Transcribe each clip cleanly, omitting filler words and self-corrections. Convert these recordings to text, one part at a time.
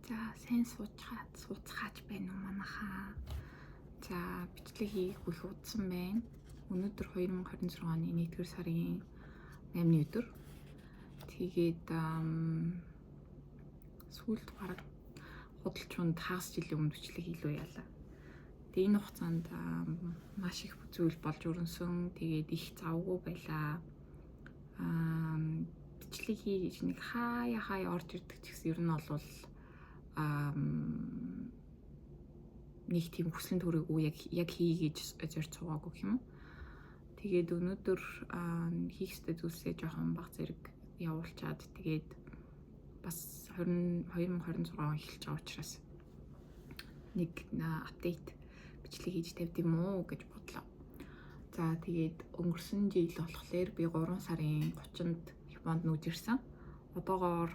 За, сайн сууцгаач байна уу манайхаа. За, бичлэг хийх их удсан байна. Өнөөдөр 2026 оны 1-р сарын 8-ны өдөр. Тэгээд сүүлд бараг худалчунд хагас жилийн өмнө бичлэг хийлүү яалаа. Тэгээ энэ хугацаанд маш их зүйл болж өрнсөн. Тэгээд их завгүй байлаа. Бичлэг хий гэж нэг хаяа хаяа орж ирдэг ч гэсэн ер нь бол нэг тийм хүслэн төрөөгүй яг хий гэж зорж суугаагүй юм. Тэгээд өнөөдөр хийх ёстой зүйлсээ жоохон баг зэрэг явуулчаад тэгээд бас 2026 он эхэлж байгаа учраас нэг апдейт бичлэг хийж тавьд юм уу гэж бодлоо. За, тэгээд өнгөрсөн жил болохоор би 3 сарын 30-нд Японд нүүж ирсэн. Одоогоор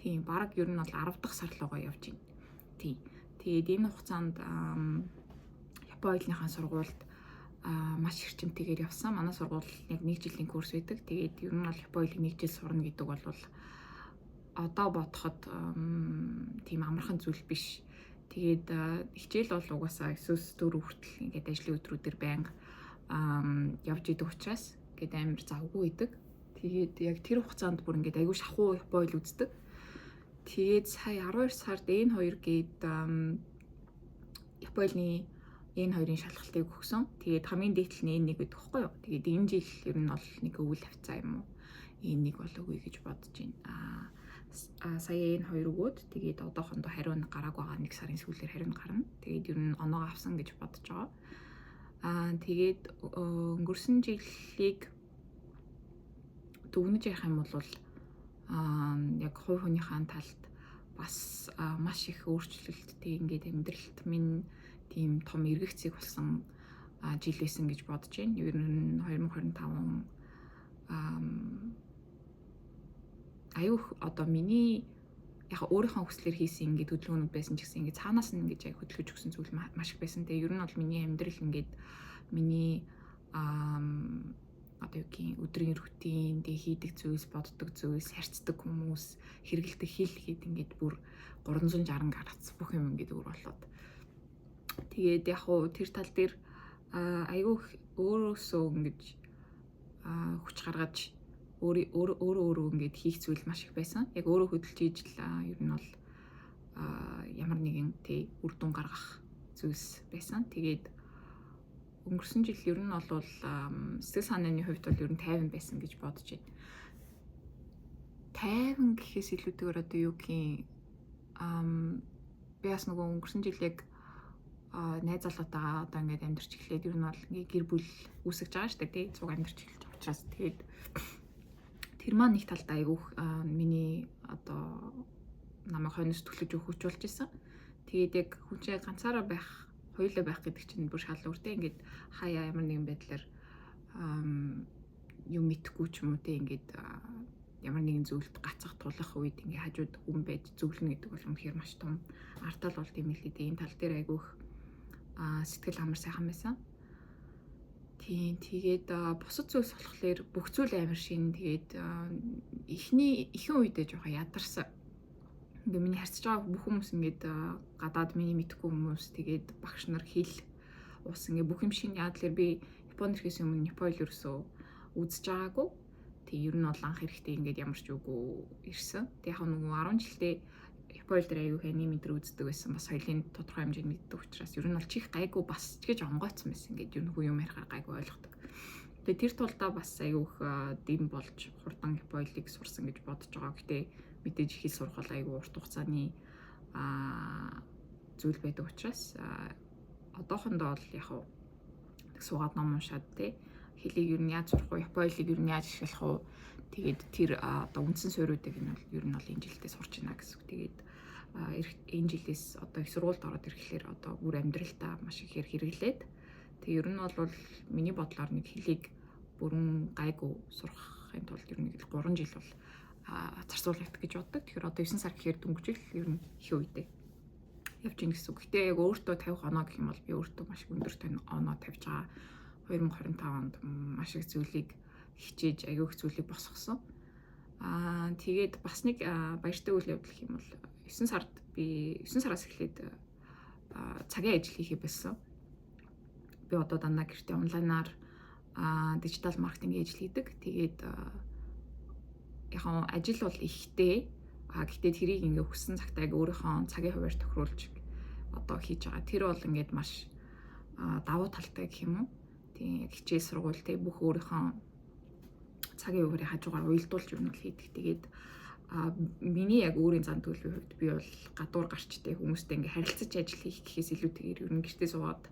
тийм бараг ер нь бол 10 дахь сар руугаа явж байна. Тийм. Тэгээд энэ хугацаанд Япон хэлнийхаа сургуульд маш эрчимтэйгээр явсан. Манай сургууль яг нэг жилийн курс байдаг. Тэгээд ер нь бол Япон хэлийг нэг жил сурна гэдэг бол одоо бодоход тийм амархан зүйл биш. Тэгээд хичээл бол угаасаа 9-4 хүртэл ингээд ажлын өдрүүдээр байнга явж идэг учраас ингээд амар завгүй байдаг. Тэгээд яг тэр хугацаанд бүр ингээд аягүй шахуу Япон хэл үздэг. Тэгээд сая 12 сард N2 гээд Япон хэлний N2-ын шалгалтыг өгсөн. Тэгээд хамгийн дээд нь N1 гэдэг байхгүй юу? Тэгээд энэ жил ер нь бол нэг өвөл хавцаа юм уу? N1 бол өгье гэж бодож байна. Сая N2 өгөөд тэгээд одоохондоо хариу нь гарааг байгаа, нэг сарын сүүлээр хариу нь гарна. Тэгээд ер нь оноогоо авсан гэж бодож байгаа. Тэгээд өнгөрсөн жилийг дүгнэж ярих юм бол яг хувь хүнийхээ талд бас маш их өөрчлөлт, тэг ингээд амьдралд минь тийм том эргэцийг болсон жил байсан гэж бодож байна. Ер нь 2025 аюух одоо миний яг өөрийнхөө хүслээр хийсэн ингээд хөдөлгөөнүүд байсан ч гэсэн ингээд цаанаас нь ингээд яг хөдөлгөж өгсөн зүйл маш их байсан. Тэгээ ер нь бол миний амьдрал ингээд миний одоо юу гин өдрийн рутин, тэгээ хийдэг зүйлс, боддог зүйлс, харьцдаг хүмүүс, хэрэгэлдэг хэл гээд ингээд бүр 360 градус бүх юм ингээд өөр болоод. Тэгээд яг уу тэр тал дээр айгүй өөрөөсөө ингэж хүч гаргаж өөрөө өөрөө ингээд хийх зүйл маш их байсан. Яг өөрөө хөдөлж хийж л ер нь бол ямар нэгэн тий үр дүн гаргах зүйлс байсан. Тэгээд өнгөрсөн жил ер нь бол сэтгэл санааны хувьд бол ер нь 50 байсан гэж бодож байна. 50 гэхээс илүүтэйгээр одоо юу гин би бас нөгөө өнгөрсөн жил яг найз залуутайгаа одоо ингээд амьдарч эхлээд ер нь бол ингээд гэр бүл үүсгэж байгаа шүү дээ тий цуг амьдарч эхэлж байгаа учраас тэгээд тэр маань нэг талдаа айгүйх миний одоо намайг хойноос түлхэж өгөх хүч болж исэн. Тэгээд яг хүн чинь ганцаараа байх, хоёулаа байх гэдэг чинь бүр шал өөр те ингээд хаяа ямар нэгэн байдлаар юм мэдхгүй ч юм уу те ингээд ямар нэгэн зүйлд гацах тулах үед ингээ хажууд хүн байж зөвлөнө гэдэг бол үнэхээр маш том артал болд юм билий дээ. Энэ тал дээр айгүйх сэтгэл амар сайхан байсан. Тийм, тэгээд бусад зүйлс болохоор бүх зүйл амар шин. Тэгээд эхний ихэнх үедээ жоохон ядарсан. Ингээ миний харьцаж байгаа бүх хүмүүс ингээд гадаад миний мэдхгүй хүмүүс, тэгээд багш нар, хэл, ус ингээ бүх юм шин. Яг л би Японд ирэхээс өмнө Япон хэл ерөөсөө үзэж байгаагүй. Тэг ер нь бол анх эрэхтэй ингээд ямар ч үгүй ирсэн. Тэг яг нөгөө 10 жилдээ Япон хэл дээр аягүй аниме дээр үздэг байсан. Бас соёлын тодорхой хэмжээнд мэддэг учраас ер нь бол чих гайгүй бас ч гэж онгойцсон байсан. Ингээд ер нь хүн юм ярихаар гайгүй ойлгодог. Тэгээ тэр тулдаа бас аягүй их дэм болж хурдан Япон хэлийг сурсан гэж бодож байгаа. Гэтэ мэдээж хэл сурах бол аягүй урт хугацааны зүйл байдаг учраас одоохондоо бол яг суугаад ном уншаад те хэлийг ер нь яаж сурах вэ? Япон хэлийг ер нь яаж ашиглах вэ? Тэгээд тэр одоо үндсэн суурьуудыг нь бол ер нь бол энэ жилдээ сурч байна гэсэн үг. Тэгээд энэ жилээс одоо их сургуульд ороод ирэхлээр одоо бүр амьдралтаа маш ихээр хэрэглээд тэг ер нь бол миний бодлоор нэг хэлийг бүрэн гайгүй сурахын тулд ер нь нэг 3 жил бол зарцуулагдах гэж боддог. Тэгэхээр одоо 9 сар гэхээр дөнгөж л ер нь их үедээ явж гин гэсэн үг. Гэтэ яг өөртөө тавих оноо гэх юм бол би өөртөө маш өндөр оноо тавьж байгаа. 2025 онд маш их зүйлийг хичээж аягүй их зүйлийг босгосон. Тэгээд бас нэг баяртай үйл явдал гэх юм бол 9 сард би 9 сараас эхлээд цагийн ажил хийхээ болсон. Би одоо дандаа гэртээ онлайнаар дижитал маркетингийн ажил хийдэг. Тэгээд яг ажил бол ихтэй. Гэхдээ тэрийг ингээ хүссэн цагтаа өөрийнхөө цагийн хувиар тохируулж одоо хийж байгаа. Тэр бол ингээд маш давуу талтай гэх юм уу. Тийм, яг хичээл, сургууль, тэг бүх өөрийнхөө цагийн хуваарийг хажуугаар уялдуулж юм бол хийдэг. Тэгээд миний яг өөрийн зан төлөвийн хувьд би бол гадуур гарч тэ хүмүүстэй ингээ харилцаж ажил хийх гэхээс илүүтэйгээр ер нь гэртээ суугаад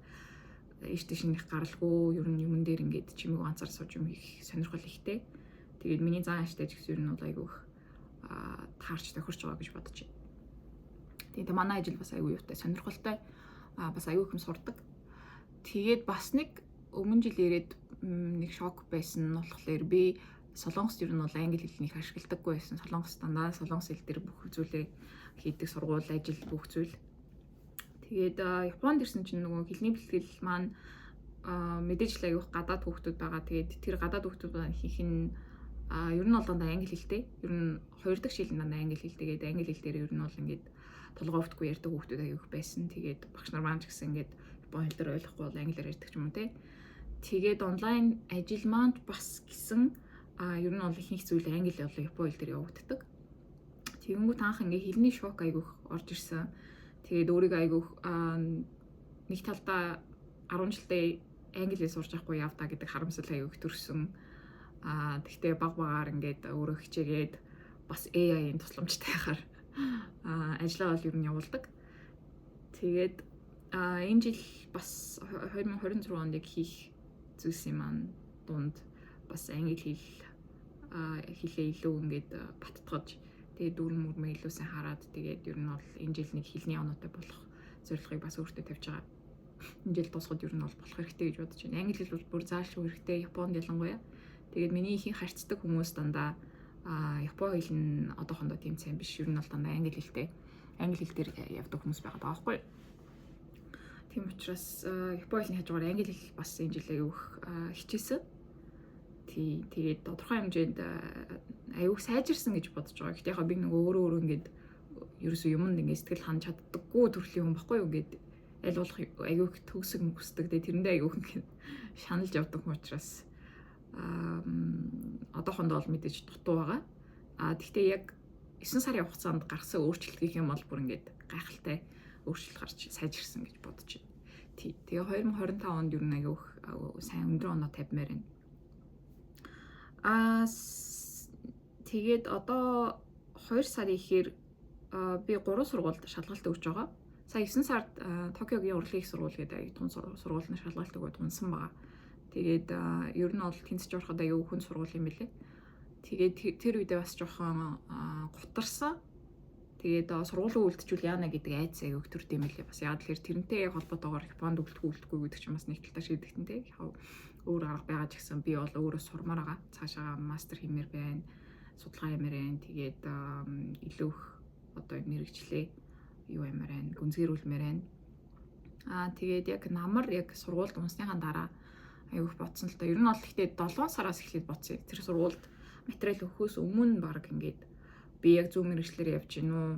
ийш тийш нэг гаралгүй, ер нь юмн дээр ингээд чимээг ганцаар сууж юм хийх сонирхол ихтэй. Тэгээд миний зан ааштай ч гэсэн ер нь бол айгүй их таарч тохирч байгаа гэж бодож байна. Тэгээд манай ажил бас айгүй юутай, сонирхолтой, бас айгүй их юм сурдаг. Тэгээд бас нэг өмнө жил ирээд нэг шок байсан нь болохоор би Солонгост ер нь бол англи хэлнийг ашигладаггүй байсан. Солонгос дандаа солонгос хэл дээр бүх зүйлээ хийдэг, сургууль, ажил, бүх зүйл. Тэгээд Японд ирсэн чинь нөгөө хэлний бэлтгэл маань мэдээж л аягүй гадаад хүүхдүүд байгаа. Тэгээд тэр гадаад хүүхдүүд маань ихэнх нь ер нь бол дандаа англи хэлтэй. Ер нь хоёр дахь шил нь дандаа англи хэл. Тэгээд англи хэл дээр ер нь бол ингээд толгой өвдөхгүй ярьдаг хүүхдүүд аягүй их байсан. Тэгээд багш нар маань ч гэсэн ингээд япон хэл дээр ойлгохгүй бол англиар ярьдаг ч юм уу, те. Тэгээд онлайн ажил маань бас гэсэн ер нь бол ихэнх зүйл англи болон япон хэл дээр явагддаг. Тэгэнгүүт анх ингээ хэлний шок айгүйх орж ирсэн. Тэгээд өөрийгөө айгүйх нэг талдаа 10 жилдээ англи хэл сурч авахгүй явдаа гэдэг харамсал айгүйх төрсөн. Тэгтээ баг багаар ингээд өөрөө хичээгээд, бас AI-ийн тусламжтайгаар ажиллаа бол ер нь явуулдаг. Тэгээд энэ жил бас 2026 онд яг хийх зүйлсийн маань дунд бас англи хэлээ илүү ингээд баттгаж, тэгээд дүрэм мөрмөө илүү сайн хараад, тэгээд ер нь бол энэ жил нэг хэлний оноотой болох зорилгыг бас өөртөө тавьж байгаа. Энэ жил дуусахад ер нь бол болох хэрэгтэй гэж бодож байна. Англи хэл бол бүр заашгүй хэрэгтэй Японд ялангуяа. Тэгээд миний ихэнх харьцдаг хүмүүс дандаа япон хэл нь одоохондоо тийм сайн биш. Ер нь бол дандаа англи хэлтэй. Англи хэл дээр явдаг хүмүүс байгаа даа байхгүй. Тийм учраас япон хэлний хажуугаар англи хэл бас энэ жил аягүй хичээсэн. Тий, тэгээд тодорхой хэмжээнд аюух сайжирсан гэж бодож байгаа. Гэхдээ яг би нэг өөрөө өөрөө ингээд ерөөсөө юмд ингээд сэтгэл ханаж чаддаггүй төрлийн хүн баггүй юу, ингээд аль болох аюух төгсөг мөксдөг. Тэгээд тэрэндээ аюух ингээд шаналж явдаг хүн учраас одоохондоо бол мэдээж дутуу байгаа. Тэгтээ яг 9 сарын хугацаанд гаргасан өөрчлөлт гэх юм бол бүр ингээд гайхалтай өөрчлөлт гарч сайжирсан гэж бодож байна. Тий. Тэгээ 2025 онд ер нь аюух сайн өндөр оноо тавьмаар байна. Тэгээд одоо 2 сарын ихээр би 3 сургуульд шалгалт өгч байгаа. Сая 9 сард Токиогийн урлагийн их сургууль гэдэг тун сургуулийн шалгалт өгөөд унсан байгаа. Тэгээд ер нь бол тэнцэж ороход аюу хүн сургууль юм билээ. Тэгээд тэр үедээ бас жоохон гутарсан. Тэгээд сургуулийн үлдчихвэл яана гэдэг айц аюу төрд юм билээ. Бас яг л тэрнтэй яг холбоотойгоор Японд үлдэх үлдэхгүй гэдэг чинь бас нэг талдаа шийдэгдэн тэ. Яг өөр арга байгаа ч гэсэн би бол өөрөө сурмаар байгаа. Цаашаа мастер хиймээр байна. Судалгаа хиймээр байна. Тэгээд илүү их одоо мэрэгчлээ юу ямаар байна. Гүнзгийрүүлмээр байна. Тэгээд яг намар яг сургуульд унсныхаа дараа аюух бодсон л да. Ер нь бол гэхдээ 7 сараас эхлээд бодсон. Тэр сургуульд материал өгөхөөс өмнө баг ингээд би яг зөв мэрэгчлэр явж гин үү?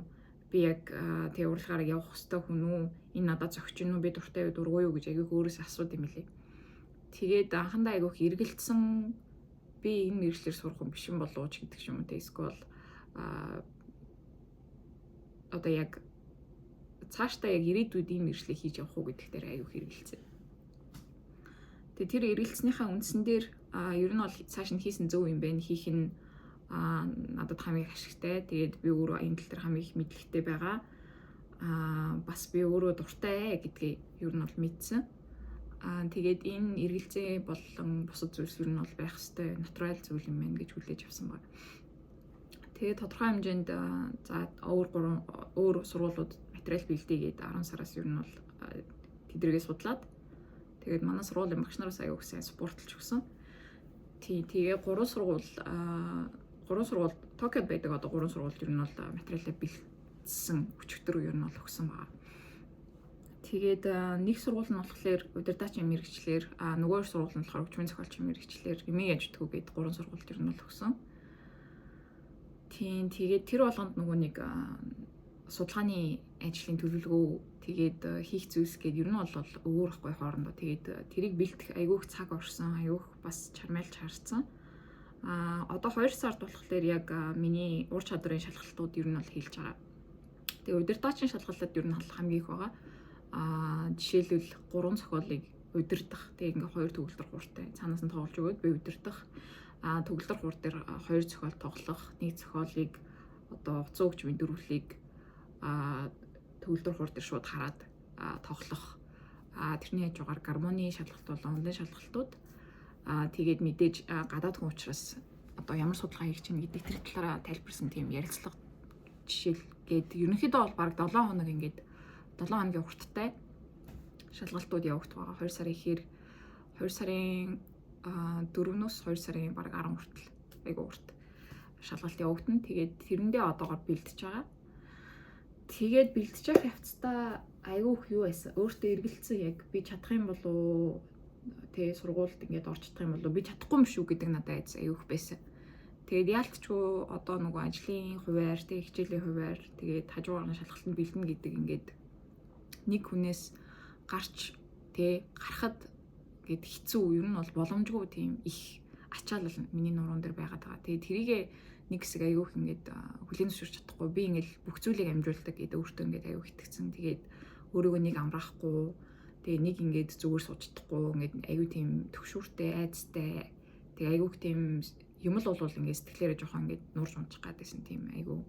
Би яг тэгээ урлагаараа явах хэвээр хүн үү? Энэ надад зохиж гин үү? Би дуртай юу, дургүй юу гэж аягүй өөрөөсөө асууд юм лээ. Тэгээд анхандаа айгүйх эргэлдсэн, би энэ мэрэгчлэр сурах хүн биш юм болов уу ч гэдэг юм уу те. Эсвэл одоо яг цаашдаа яг ирээдүйд энэ мэрэгчлээ хийж явах уу гэдэг дээр айгүйх эргэлцсэн. Тэгээд тэр эргэлцснийхаа үндсэн дээр ер нь бол цааш нь хийсэн зөв юм байна. Хийх нь надад хамгийн их ашигтай. Тэгээд би өөрөө энэ тал дээр хамгийн их мэдлэгтэй байгаа. Бас би өөрөө дуртай гэдгийг ер нь бол мэдсэн. Тэгээд энэ эргэлзээ болон бусад зүйлс ер нь бол байх ёстой натурал зүйл юм байна гэж хүлээж авсан байна. Тэгээд тодорхой хэмжээнд за өөр гурван өөр сургуулиуд материал бэлдээгээд 10 сараас ер нь бол тэдэргээ судлаад, тэгээд манай сургуулийн багш нараас аягүй сайн спортлж өгсөн. Тий, тэгээ гурван сургууль Токиод байдаг, одоо гурван сургуульд ер нь бол материалаа бэлдсэн өчигдөр ер нь бол өгсөн байгаа. Тэгээд нэг сургууль нь болохоор удирдаачин мэргэжлээр, нөгөө сургууль нь болохоор хөгжмийн зохиолч мэргэжлээр, эмийн яждгүү гээд гурван сургуульд ер нь бол өгсөн. Тийм, тэгээд тэр болгонд нөгөө нэг судалгааны ажлын төлөвлөгөө, тэгээд хийх зүйлс гээд ер нь бол өөр ихгүй хоорондоо. Тэгээд тэрийг бэлтгэх айгүйх цаг орсон, айгүйх бас чармайлж харцсан. Одоо 2 сард болохоор яг миний ур чадварын шалгалтууд ер нь бол хийлж байгаа. Тэгээ удирдаачин шалгалтад ер нь хамгийн их байгаа. Жишээлбэл, гурван зохиолыг удирдах. Тэгээ ингээ хоёр төгөлдөр хууртай. Цаанаас нь тоглож өгөөд би удирдах. Төгөлдөр хуур дээр хоёр зохиол тоглох. Нэг зохиолыг одоо утсан хөгжмийн дөрвөлийг төгөлдөр хуур дээр шууд хараад тоглох. Тэрний хажуугаар гармоны шалгалт болон онлайн шалгалтууд, тэгээд мэдээж гадаад хүн учраас одоо ямар судалгаа хийх чинь гэдэг тэр талаараа тайлбарсан тийм ярилцлага жишээлгээд ерөнхийдөө бол бараг 7 хоног, ингээд 7 хоногийн урттай шалгалтууд явагдах байгаа. 2 сарын ихээр, 2 сарын 4-өөс 2 сарын бараг 10 хүртэл айгу урт шалгалт явагдана. Тэгээд тэрэндээ одоогор бэлдэж байгаа. Тэгээд бэлдэж явах явцдаа айгүй их юу байсан. Өөртөө эргэлцсэн, яг би чадах юм болов уу? Тэ, сургуульд ингээд орч чадах юм болов уу? Би чадахгүй юм шүү гэдэг надад айц айгүй их байсан. Тэгээд яалтчгүй одоо нөгөө ажлын хуваар, тэ, хичээлийн хуваар, тэгээд хажуугаар нь шалгалтанд бэлдэнэ гэдэг ингээд нэг хүнээс гарч, тэ, гарахад гээд хэцүү, ер нь бол боломжгүй тийм их ачаал миний нуруунд дээр байгаад байгаа. Тэгээд тэрийгэ нэг хэсэг айгүйх ингээд хүлээн зөвшөөрч чадахгүй, би ингээд бүх зүйлийг амжуулдаг гэдэг өөртөө ингээд айгүйх итгэцэн. Тэгээд өөрийгөө нэг амраахгүй, тэгээ нэг ингээд зүгээр сууж чадахгүй, ингээд айгүй тийм төгшүүртэй, айцтай, тэгээ айгүйх тийм юм л бол ингээд сэтгэлээрээ жоохон ингээд нуурж унчих гад байсан, тийм айгүй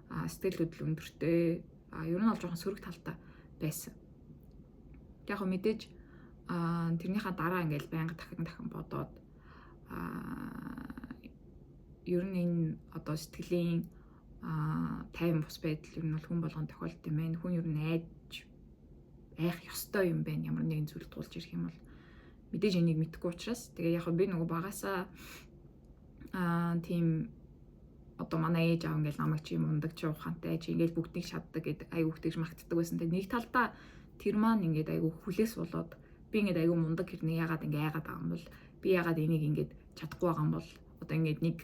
сэтгэл хөдлөл өндөртэй, ер нь бол жоохон сөрөг талтай байсан. Яг хөө мэдээж тэрнийхээ дараа ингээд байнга дахин дахин бодоод, ер нь энэ одоо сэтгэлийн тайван бус байдал ер нь бол хүн болгон тохиолдсон юм байна. Хүн ер нь айж айх ёстой юм байна. Ямар нэгэн зүйл тулж ирэх юм бол мэдээж энийг мэдэхгүй учраас. Тэгээ яг би нөгөө багасаа тийм одоо манай ээж аав ингээл намайг чи мундаг, чи ухаантай, чи ингээл бүгднийг чаддаг гэдэг айгүйх тэгж магтдаг байсан. Тэгээ нэг талдаа тэр маань ингээд айгүй хүлээс болоод, би ингээд айгүй мундаг хэрнээ ягаад ингээ айгаад байгаа юм бол, би ягаад энийг ингээд чадахгүй байгаа юм бол, одоо ингээд нэг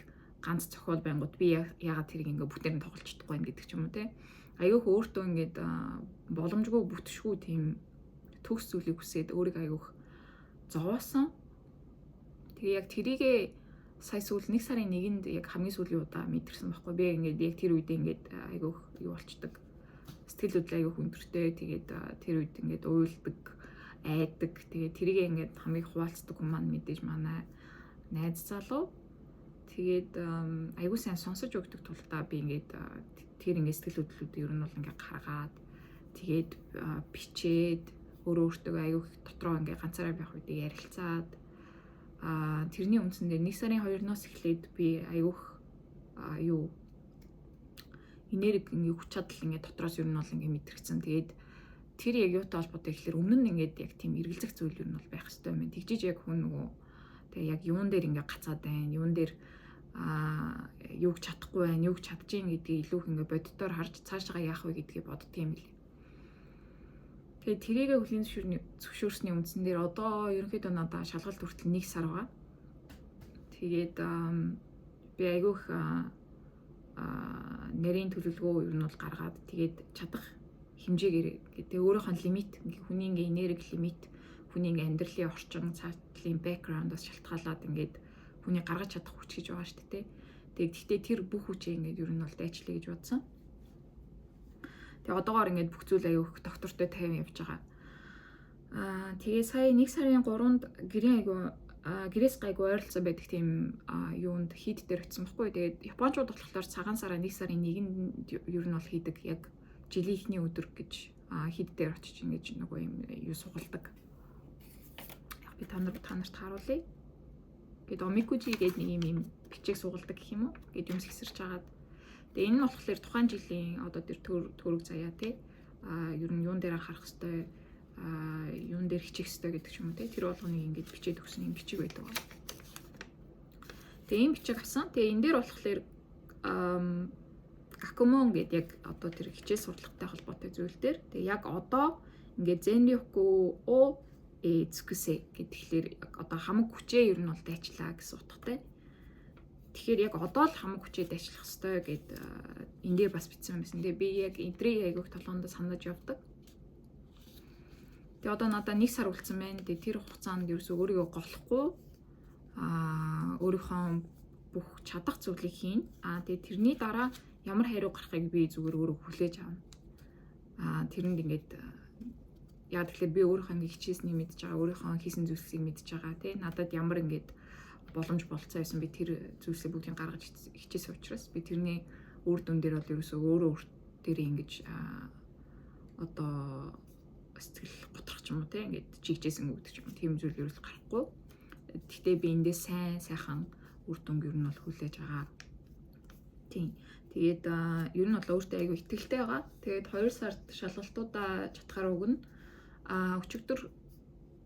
ганц зохиол байнгут би ягаад тэрийг ингээ бүтээр нь тоглож чадахгүй юм гэдэг ч юм уу, те. Айгүйх өөртөө ингээд боломжгүй, бүтшгүй тийм төгс зүйлийг хүсээд өөрийгөө айгүйх зовоосон. Тэгээ яг тэрийгээ сая сүүл 1 сарын 1-нд яг хамгийн сүүлийн удаа мэдэрсэн байхгүй. Би ингээд яг тэр үедээ ингээд айгүйх юу болчдөг. Сэтгэл хөдлөл айгүйх өндөртэй. Тэгээд тэр үед ингээд уйлдаг, айдаг. Тэгээд тэрийг ингээд хамгийн хуваалцдаг хүн маань мэдээж манай найз залуу. Тэгээд айгүй сайн сонсож өгдөг тулдаа би ингээд тэр ингээд сэтгэл хөдлөлүүдийг ер нь бол ингээд гаргаад, тэгээд бичээд, өөрөө өөртөө айгүй дотроо ингээд ганцаараа байх үедээ ярилцаад, тэрний үндсэн дээр 1 сарын 2-ноос эхлээд би айгүйх юу энерги, ингээ хүч чадал ингээ дотроос ер нь бол ингээ мэдрэгцэн. Тэгээд тэр яг юутай холбоотой гэхэлэр өмнө нь ингээд яг тийм эргэлзэх зүйл ер нь бол байх хэрэгтэй юм байна. Тэгжиж яг хүн нөгөө тэгээ яг юун дээр ингээ гацаад байна, юун дээр юуг чадахгүй байна, юуг чадчихээн гэдгийг илүү их ингээ боддоор харж цаашаа яах вэ гэдгийг боддөг юм билээ. Тэгээд тэрийгэ хүлийн зөвшөөрсний үндсэн дээр одоо ерөнхийдөө надаа шалгалт хүртэл 1 сар байгаа. Тэгээд би айгүйх нарийн төлөвлөгөө ер нь бол гаргаад, тэгээд чадах хэмжээгээр гэдэг өөрийнхөө лимит, хүний ингээ энерги лимит, хүний ингээ амьдралын орчин, цаатлын бэкграундаас шалтгаалаад ингээд хүний гаргаж чадах хүч гэж байгаа шүү дээ. Тэгээд гэхдээ тэр бүх хүчээ ингээд ер нь бол дайчлаа гэж бодсон. Тэгээ одоогоор ингээд бүх зүйл аюух доктортой тайван явж байгаа. Тэгээ сая 1 сарын 3-нд гэрийн айгу гэрээс гайгүй ойролцоо байдаг тийм юунд хийд дээр очисон байхгүй. Тэгээд японочууд болохоор цагаан сараа 1 сарын 1-нд ер нь бол хийдэг, яг жилийн эхний өдөр гэж хийд дээр очиж ингэж нөгөө юм юу сугалдаг. Яг би та нарт харуулъя. Гээд омикужи гээд нэг юм бичиг сугалдаг гэх юм уу? Гээд юм сэгсэрч агаад. Тэгээ энэ нь болохоор тухайн жилийн одоо тэр төрөг заяа, тий. Ер нь юун дээр анхаарах хэвтэй, юун дээр хичих хэвтэй гэдэг ч юм уу, тий. Тэр болгоныг ингэж бичээд өгсөн юм бичиг байдаг. Тэгээ ийм бичиг авсан. Тэгээ энэ дээр болохоор гакумон гэдэг яг одоо тэр хичээл сурлагатай холбоотой зүйл дээр тэгээ яг одоо Ингээд 全力を尽くせ гэхээр одоо хамаг хүчээ ер нь бол дайчлаа гэсэн утгатай. Тэгэхээр яг одоо л хамаг хүчээ дайчлах ёстой гэд энэ дээр бас бичсэн байсан. Тэгээ би яг эдрийг айгүйх толгоондоо санаж явдаг. Тэгээ одоо надад нэг сар үлдсэн байна. Тэгээ тэр хугацаанд ерөөсөө өөрийгөө голохгүй өөрийнхөө бүх чадах зүйлийг хийн. Тэгээ тэрний дараа ямар хариу гарахыг би зүгээр өөрөө хүлээж авна. Тэрэнд ингээд яг тэгэхээр би өөрийнхөө ингээд хичээснийг мэдж байгаа, өөрийнхөө хийсэн зүйлсийг мэдж байгаа, тий. Надад ямар ингээд боломж болцоо байсан, би тэр зүйлсээ бүгдийг гаргаж хичээсэн учраас би тэрний үр дүн дээр бол ерөөсөө өөрөө өөр дээр ингэж одоо сэтгэл готрох ч юм уу, тий, ингээд чигжсэн гэдэг ч юм уу, тийм зүйл ерөөсөө гарахгүй. Гэхдээ би эндээс сайн сайхан үр дүнг ер нь бол хүлээж байгаа. Тийм. Тэгээд ер нь бол өөртөө айгүй итгэлтэй байгаа. Тэгээд 2 сард шалгалтуудаа чадхаар өгнө. Өчигдөр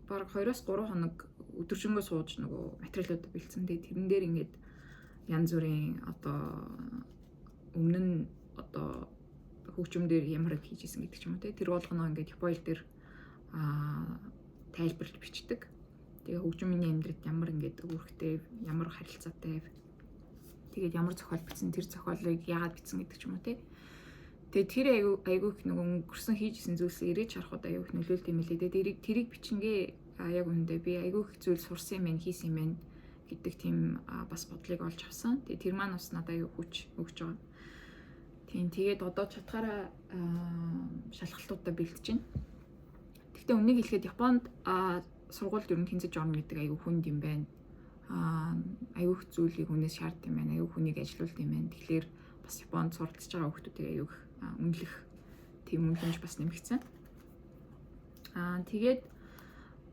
бараг 2-оос 3 хоног өдөржингөө сууж нөгөө материалуудаа бэлдсэн. Тэгээд тэрэн дээр ингээд янз бүрийн одоо өмнө нь одоо хөгжим дээр ямар хийж исэн гэдэг ч юм уу, те, тэр болгоно ингээд Японы дээр тайлбарлаж бичдэг. Тэгээ хөгжим миний амьдралд ямар ингээд үүрэгтэй, ямар харилцаатай, тэгээд ямар зохиол бичсэн, тэр зохиолыг яагаад бичсэн гэдэг ч юм уу, те. Тэгээ тэр айгу айгу их нөгөө өнгөрсөн хийж исэн зүйлсээ ирээж харахад айгу их нөлөөлт юм лээ. Тэгээ тэрийг бичингээ яг үүндээ би айгу их зүйл сурсан юм байна, хийсэн юм байна гэдэг тийм бас бодлыг олж авсан. Тэгээ тэр маань бас надад айгу хүч өгч байгаа. Тийм, тэгээд одоо чадхаараа шалгалтуудаа бэлдэж байна. Гэхдээ үнийг хэлэхэд Японд сургуульд ер нь тэнцэж орно гэдэг айгүй хүнд юм байна. Айгүй их зүйлийг хүнээс шаарддаг юм байна. Айгүй хүнийг ажилуулдаг юм байна. Тэгэхээр бас Японд суралцж байгаа хүмүүсийг айгүй их үнэлэх тийм үнэлэмж бас нэмэгдсэн. Тэгээд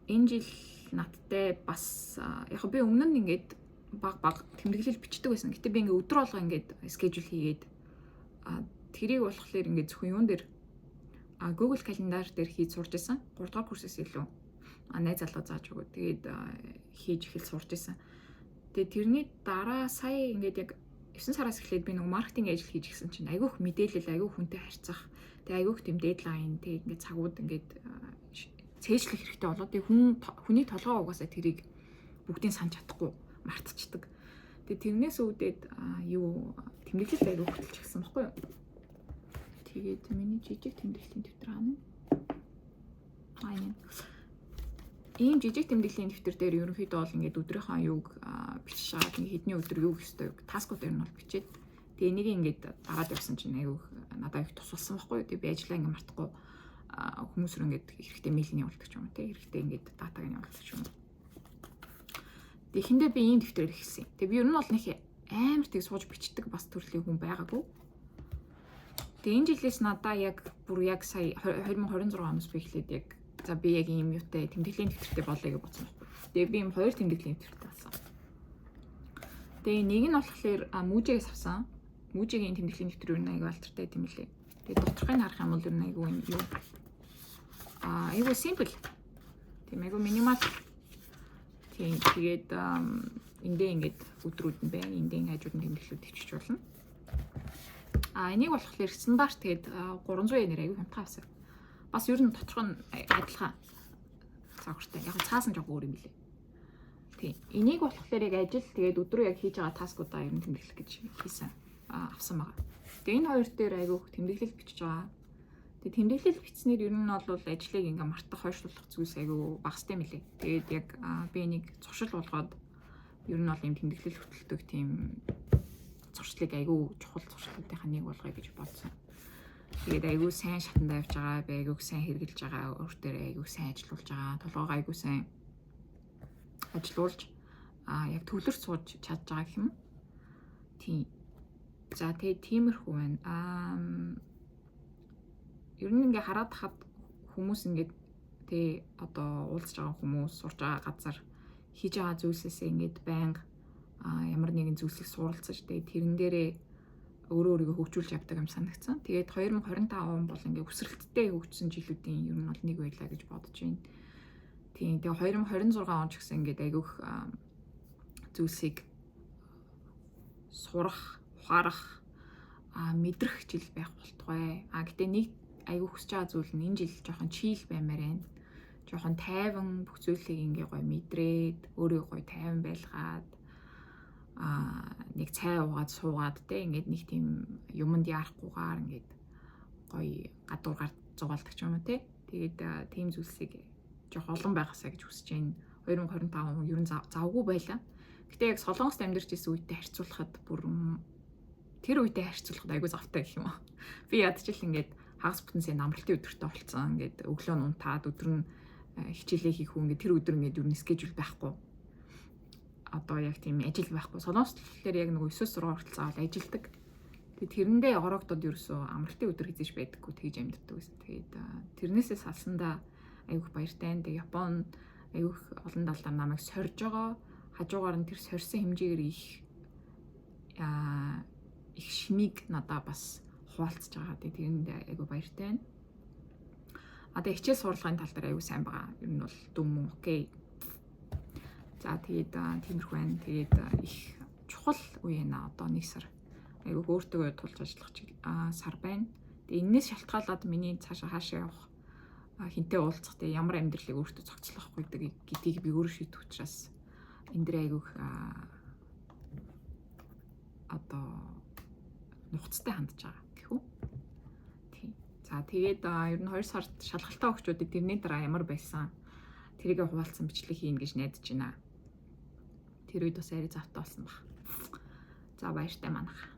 энэ жил надтай бас яг би өмнө нь ингээд баг баг тэмдэглэл бичдэг байсан. Гэтэ би ингээд өдөр болго ингээд schedule хийгээд тэрийг болохоор ингээд зөвхөн юун дээр, Google Calendar дээр хийж сурч исэн. 3 дугаар курсээс илүү найз залуу зааж өгөө. Тэгээд хийж эхэл сурч исэн. Тэгээд тэрний дараа сая ингээд яг 9 сараас эхлээд би нөгөө маркетинг ажил хийж гисэн чинь айгүйх мэдээлэл, айгүй хүнтэй харьцах, тэгээ айгүйх тийм deadline, тэгээ ингээд цагууд ингээд цээжлэх хэрэгтэй болоод, тэгээ хүний толгой угаасаа тэрийг бүгдийг санаж чадахгүй мартчихдаг. Тэгээ тэрнээс үүдээд юу тэмдэглэл айгүй хөтөлж гисэн баггүй юу? Тэгээд миний жижиг тэмдэглэлийн дэвтэр хаана вэ? Энэ. Ийм жижиг тэмдэглэлийн дэвтэр дээр ерөнхийдөө бол ингээд өдрийнхөө юуг бичиж шаад, ингээд хэдний өдөр юу хийх ёстой task ууд ер нь бол бичээд, тэгээ энийг ингээд дараад явсан чинь айгүй надад их тусалсан байхгүй юу. Тэгээ би ажиллаа ингээд мартахгүй, хүмүүс рүү ингээд хэрэгтэй mail нь явуулдаг ч юм уу, те, хэрэгтэй ингээд data г нь явуулдаг ч юм уу. Тэгээ эхэндээ би ийм дэвтрээр эхэлсэн. Тэгээ би ер нь бол нэг амар тийг сууж бичдэг бас төрлийн хүн байгаагүй. Тэгээ энэ жилээс надаа яг бүр яг сая 2026 оноос би эхлээд яг за би яг ийм юутай тэмдэглэлийн дэвтэртэй болъё гэж бодсон байхгүй. Тэгээ би ийм хоёр тэмдэглэлийн дэвтэртэй болсон. Тэгээ нэг нь болохоор Muji-гээс авсан. Muji-гийн тэмдэглэлийн дэвтэр ер нь айгүй алдартай юм лээ. Тэгээ доторхыг харах юм бол ер нь айгүй юм юу. Айгүй simple. Тийм, айгүй minimal. Тийм, тэгээд эндээ ингээд өдрүүд нь байна. Эндээ хажууд нь тэмдэглэлүүд бичиж болно. Энийг болохоор стандарт тэгээд 300 йенээр айгүй хямдхан авсан. Бас ер нь доторх нь адилхан цаагаартай. Яг цаасан жоох өөр юм билээ. Тийм. Энийг болохоор яг ажил, тэгээд өдрөө яг хийж байгаа task уудаа ер нь тэмдэглэх гэж хийсэн. Авсан байгаа. Тэгээ энэ хоёр дээр айгүй тэмдэглэл бичиж байгаа. Тэгээ тэмдэглэл бичснээр ер нь бол ажлыг ингээ мартах, хойшлуулах зүйлс айгүй багастай мөлий. Тэгээд яг би энийг зуршил болгоод ер нь бол ийм тэмдэглэл хөтэлдэг тийм зуршлыг айгүй чухал зуршлуудынхаа нэг болгоё гэж бодсон. Тэгээд айгүй сайн шатандаа явж байгаа, би айгүй сайн хэрэгжилж байгаа, өөр дээрээ айгүй сайн ажиллуулж байгаа, толгоогоо айгүй сайн ажиллуулж яг төвлөрч сууж чадж байгаа гэх юм. Тийм. За, тэгээд тиймэрхүү байна. Ер нь ингээ хараад хад хүмүүс ингээд тэ одоо уулзж байгаа хүмүүс, сурж байгаа газар хийж байгаа зүйлсээсээ ингээд байнга ямар нэгэн зүйлсийг суралцаж, тэгээд тэрэн дээрээ өөрөө өөрийгөө хөгжүүлж явдаг юм санагдсан. Тэгээд 2025 он бол ингээ өсрэлттэй хөгжсөн жилүүдийн ер нь бол нэг байлаа гэж бодож байна. Тийм. Тэгээ 2026 он ч гэсэн ингээд айгүйх зүйлсийг сурах, ухаарах, мэдрэх жил байх болтугай. Гэтэ нэг айгүй хүсэж байгаа зүйл нь энэ жил жоохон chill баймаар байна. Жоохон тайван, бүх зүйлийг ингээ гоё мэдрээд, өөрийгөө гоё тайван байлгаад, нэг цай уугаад суугаад те, ингээд нэг тийм юманд яарахгүйгээр ингээд гоё гадуургаар зугаалдаг ч юм уу те. Тэгээд тийм зүйлсийг жоох олон байгаасаа гэж хүсэж байна. 2025 он ер нь завгүй байлаа. Гэтэ яг Солонгост амьдарч исэн үедээ харьцуулахад, бүр тэр үедээ харьцуулахад айгүй завтай гэх юм уу. Би ядчил ингээд хагас бүтэн сайн амралтын өдөртөө болцсон. Ингээд өглөө нь унтаад, өдөр нь хичээлээ хийх үү, ингээд тэр өдөр ингээд ер нь schedule байхгүй. Одоо яг тийм ажил байхгүй. Солонгост болохоор яг нөгөө 9-6 хүртэл заавал ажилдаг. Тэгээд тэрэндээ ороогдод ерөөсөө амралтын өдөр хэзээ ч байдаггүй, тэгж амьдардаг байсан. Тэгээд тэрнээсээ салсандаа айгүйх баяртай. Тэгээд Япон айгүйх олон талаар намайг сорж байгаа. Хажуугаар нь тэр сорьсон хэмжээгээр их шимийг надаа бас хуваалцаж байгаа. Тэгээд тэрэнд айгүй баяртай байна. А тэгээд хичээл сурлагын тал дээр айгүй сайн байгаа. Ер нь бол дүн мөн okay. За, тэгээд тиймэрхүү байна. Тэгээд их чухал үе нэ, одоо нэг сар. Айгүй өөртөө тулж ажиллах сар байна. Тэгээд энэс шалтгаалаад миний цаашаа хаашаа явах, хэнтэй уулзах, тэгээд ямар амьдралыг өөртөө зохицлох гэдгийг би өөрөө шийдэх учраас энэ дэр айгүйх одоо нухацтай хандж байгаа гэх үү. Тийм. За, тэгээд ер нь 2 сард шалгалтаа өгчүүдийг тэрний дараа ямар байсан тэрийгэ хуваалцсан бичлэг хийнэ гэж найдаж байна. Тэр үед бас арай завтай болсон баг. За, баяртай манайх.